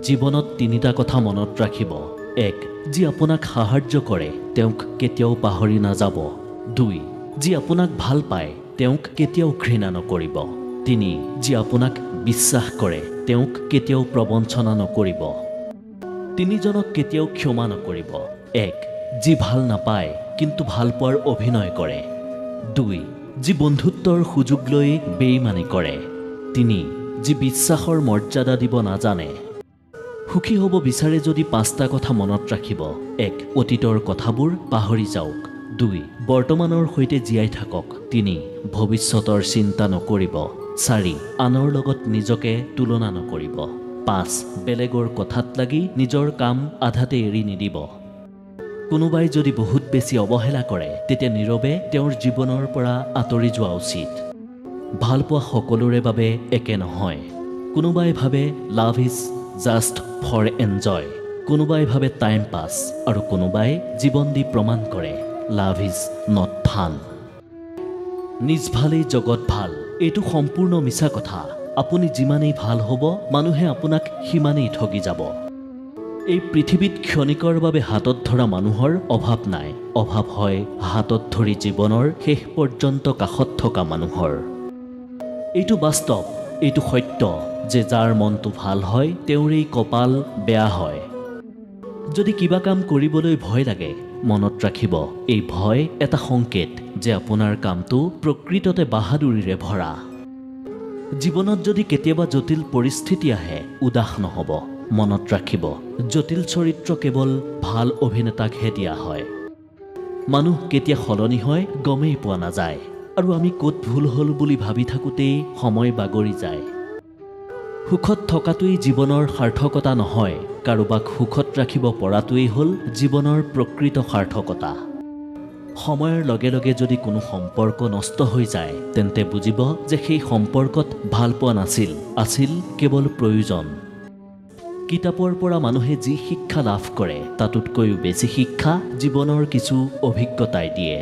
জীৱনত তিনিটা কথা মনত ৰাখিব। এক, যি আপোনাক সাহায্য কৰে তেওঁক কেতিয়াও পাহৰি নাযাব। দুই, যি আপোনাক ভাল পায় তেওঁক কেতিয়াও ঘৃণা নকৰিব। তিনি, যি আপোনাক বিশ্বাস কৰে তেওঁক কেতিয়াও প্ৰবঞ্চনা নকৰিব। তিনিজনক কেতিয়াও ক্ষমা নকৰিব। এক, যি ভাল নাপায় কিন্তু ভাল পোৱাৰ অভিনয় কৰে। দুই, যি বন্ধুত্বৰ সুযোগ লৈ বেইমানি কৰে। তিনি, যি বিশ্বাসৰ মৰ্যাদা দিব নাজানে। সুখী হ'ব বিচাৰে যদি পাঁচটা কথা মনত ৰাখিব। এক, অতীতৰ কথাবোৰ পাহৰি যাওক। দুই, বৰ্তমানৰ সৈতে জীয়াই থাকক। তিনি, ভৱিষ্যতৰ চিন্তা নকৰিব। চাৰি, আনৰ লগত নিজকে তুলনা নকৰিব। পাঁচ, বেলেগৰ কথাত লাগি নিজৰ কাম আধাতে এৰি নিদিব। কোনোবাই যদি বহুত বেছি অৱহেলা কৰে তেতিয়া নীৰৱে তেওঁৰ জীৱনৰ পৰা আঁতৰি যোৱা উচিত। ভালপোৱা সকলোৰে বাবে একে নহয়। কোনোবাই ভাবে love is just for enjoy, কোনোবাই ভাবে টাইম পাছ, আৰু কোনোবাই জীৱন দি প্ৰমাণ কৰে লাভ is not fun. নিজ ভালেই জগত ভাল, এইটো সম্পূৰ্ণ মিছা কথা। আপুনি যিমানেই ভাল হ'ব মানুহে আপোনাক সিমানেই ঠগি যাব। এই পৃথিৱীত ক্ষণিকৰ বাবে হাতত ধৰা মানুহৰ অভাৱ নাই, অভাৱ হয় হাতত ধৰি জীৱনৰ শেষ পৰ্যন্ত কাষত থকা মানুহৰ। এইটো বাস্তৱ, এইটো সত্য যে যাৰ মনটো ভাল হয় তেওঁৰেই কপাল বেয়া হয়। যদি কিবা কাম কৰিবলৈ ভয় লাগে, মনত ৰাখিব এই ভয় এটা সংকেত যে আপোনাৰ কামটো প্ৰকৃততে বাহাদুৰিৰে ভৰা। জীৱনত যদি কেতিয়াবা জটিল পৰিস্থিতি আহে উদাস নহ'ব। মনত ৰাখিব জটিল চৰিত্ৰ কেৱল ভাল অভিনেতাকহে দিয়া হয়। মানুহ কেতিয়া সলনি হয় গমেই পোৱা নাযায়, আৰু আমি ক'ত ভুল হ'ল বুলি ভাবি থাকোঁতেই সময় বাগৰি যায়। সুখত থকাটোৱেই জীৱনৰ সাৰ্থকতা নহয়, কাৰোবাক সুখত ৰাখিব পৰাটোৱেই হ'ল জীৱনৰ প্ৰকৃত সাৰ্থকতা। সময়ৰ লগে লগে যদি কোনো সম্পৰ্ক নষ্ট হৈ যায় তেন্তে বুজিব যে সেই সম্পৰ্কত ভাল পোৱা নাছিল, আছিল কেৱল প্ৰয়োজন। কিতাপৰ পৰা মানুহে যি শিক্ষা লাভ কৰে তাতোতকৈও বেছি শিক্ষা জীৱনৰ কিছু অভিজ্ঞতাই দিয়ে।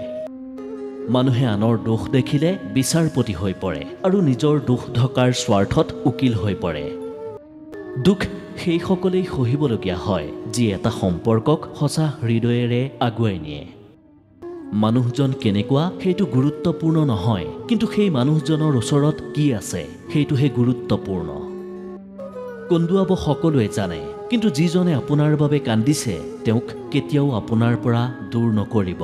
মানুহে আনৰ দোষ দেখিলে বিচাৰপতি হৈ পৰে আৰু নিজৰ দোষ ঢকাৰ স্বাৰ্থত উকিল হৈ পৰে। দুখ সেইসকলেই সহিবলগীয়া হয় যি এটা সম্পৰ্কক সঁচা হৃদয়েৰে আগুৱাই নিয়ে। মানুহজন কেনেকুৱা সেইটো গুৰুত্বপূৰ্ণ নহয়, কিন্তু সেই মানুহজনৰ ওচৰত কি আছে সেইটোহে গুৰুত্বপূৰ্ণ। কন্দুৱাব সকলোৱে জানে, কিন্তু যিজনে আপোনাৰ বাবে কান্দিছে তেওঁক কেতিয়াও আপোনাৰ পৰা দূৰ নকৰিব।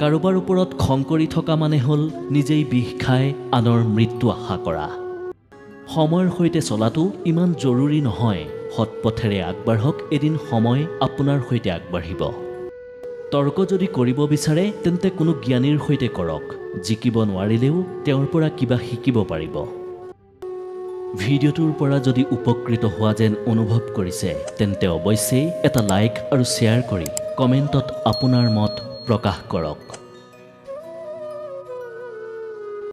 কাৰোবাৰ ওপৰত খং কৰি থকা মানে হ'ল নিজেই বিষ খাই আনৰ মৃত্যু আশা কৰা। সময়ৰ সৈতে চলাটো ইমান জৰুৰী নহয়, সৎ পথেৰে আগবাঢ়ক, এদিন সময় আপোনাৰ সৈতে আগবাঢ়িব। তৰ্ক যদি কৰিব বিচাৰে তেন্তে কোনো জ্ঞানীৰ সৈতে কৰক, জিকিব নোৱাৰিলেও তেওঁৰ পৰা কিবা শিকিব পাৰিব। ভিডিঅ'টোৰ পৰা যদি উপকৃত হোৱা যেন অনুভৱ কৰিছে তেন্তে অৱশ্যেই এটা লাইক আৰু শ্বেয়াৰ কৰি কমেণ্টত আপোনাৰ মত প্ৰকাশ কৰক।